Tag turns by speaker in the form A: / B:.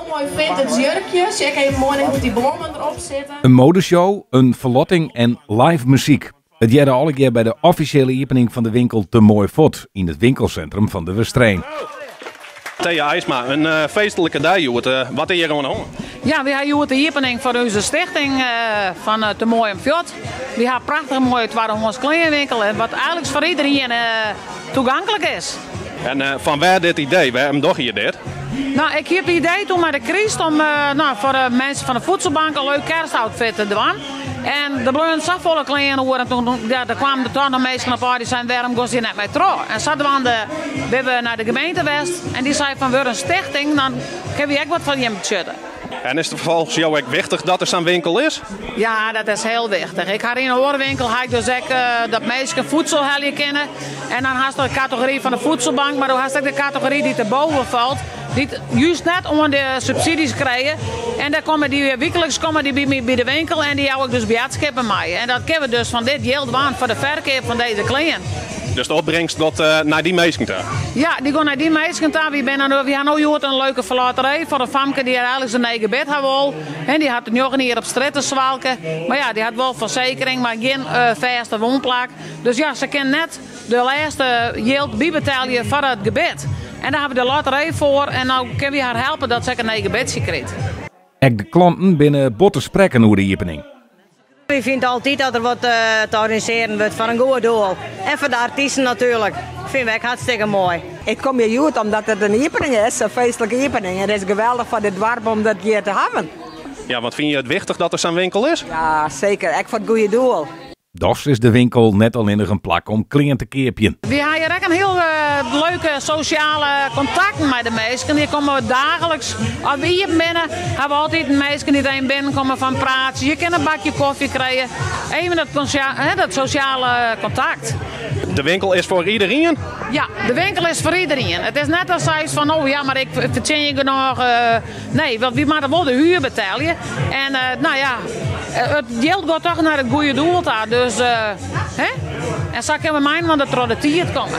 A: moai vintage jurkje. Sjoch ek even moai hoe't dy blommen derop sitte.
B: In modeshow, in ferlotting en live muzyk. It hearde allegear by de offisjele iepening fan de winkel Te Moai Fuort yn it winkelsintrum fan De Westereen.
C: Thea IJsma, in feestlike dei hjoed. Wat is hjir oan de hân?
D: Ja, wy ha hjoed de iepening fan ús stichting fan Te Moai om Fuort. Wy ha prachtich moaie twaddehâns kleanwinkel en wat eigenlik foar iderien toeganklik is.
C: En fan wêr dit idee? Wêrom dogge je dit?
D: No, ik hie it idee toen mei de kryst om no, foar de minsken fan de voedselbank in leuk kerstoutfit te dwaan. En der bleaun safolle klean oer en toen ja, der kwamen der toch noch minsken op ôf dy seinen wêrom goest hjir net mei troch? En sadwaande binne we nei de gemeente west en dy sei fan wurd in stichting, dan kinne wy ek wat foar jim betsjutte.
C: En is it folgens jo ek wichtich dat der sa'n winkel is?
D: Ja, dat is hiel wichtich. Ik ha yn in oare winkel ha ik dus ek dat minsken voedsel helje kinne. En dan hast de kategory fan de voedselbank, mar do hast ek de kategory dy't derboven falt, dy't just net oan de subsidies krije. En dêr komme dy wykliks komme dy by my by de winkel en dy jou ik dus boadskippen mei. En dat kinne we dus fan dit jild dwaan foar de ferkeap fan dizze klean.
C: Dus de opbringst giet nei dy minsken ta?
D: Ja, dy gean nei dy minsken ta. Wy binne no, wy ha no hjoed in leuke ferlotterij foar in famke dy't eigenlik in nij gebit ha wol. En dy hat 9 jier op strjitte swalke. Mar ja, dy hat wol fersekering, mar gjin fêste woonplak. Dus ja, se kin net de lêste jild bybetelje foar it gebit. En dêr ha we de lotterij foar en no kinne wy har helpe dat se ek in nij gebitsje krijt.
B: Ek de klanten binne bot te sprekken oer de iepening.
E: Wy fine altyd dat der wat te organisearjen wurdt foar in goed doel. En foar de artysten natuerlik. Fine we ek hartstikke moai.
F: Ik kom hjir hjoed omdat it in iepening is, in feestlike iepening. En it is geweldich foar dit doarp om dat hjir te hawwen.
C: Ja, want fine je it wichtich dat der sa'n winkel is?
F: Ja, seker. Ek foar it goede doel.
B: Dochs is de winkel net allinnich in plak om klean te keapjen.
D: Wy ha hjir ek in hiel leuke sosjale kontakten mei de minsken. Hjir komme dagelijks, as we iepen binne, ha we altyd minsken dy't even binnenkomme foar in praatsje. Je kinne in bakje kofje krije. Even dat sosjale kontakt.
C: De winkel is foar iderien?
D: Ja, de winkel is foar iderien. It is net dat seist fan, oh ja, mar ik fertsjinje genôch. Nee, want wy moatte wol de huer betelje. En no ja, it jild giet toch nei it goede doel ta. Dus, hè? En sa kinne we mei-inoar troch de tiid komme.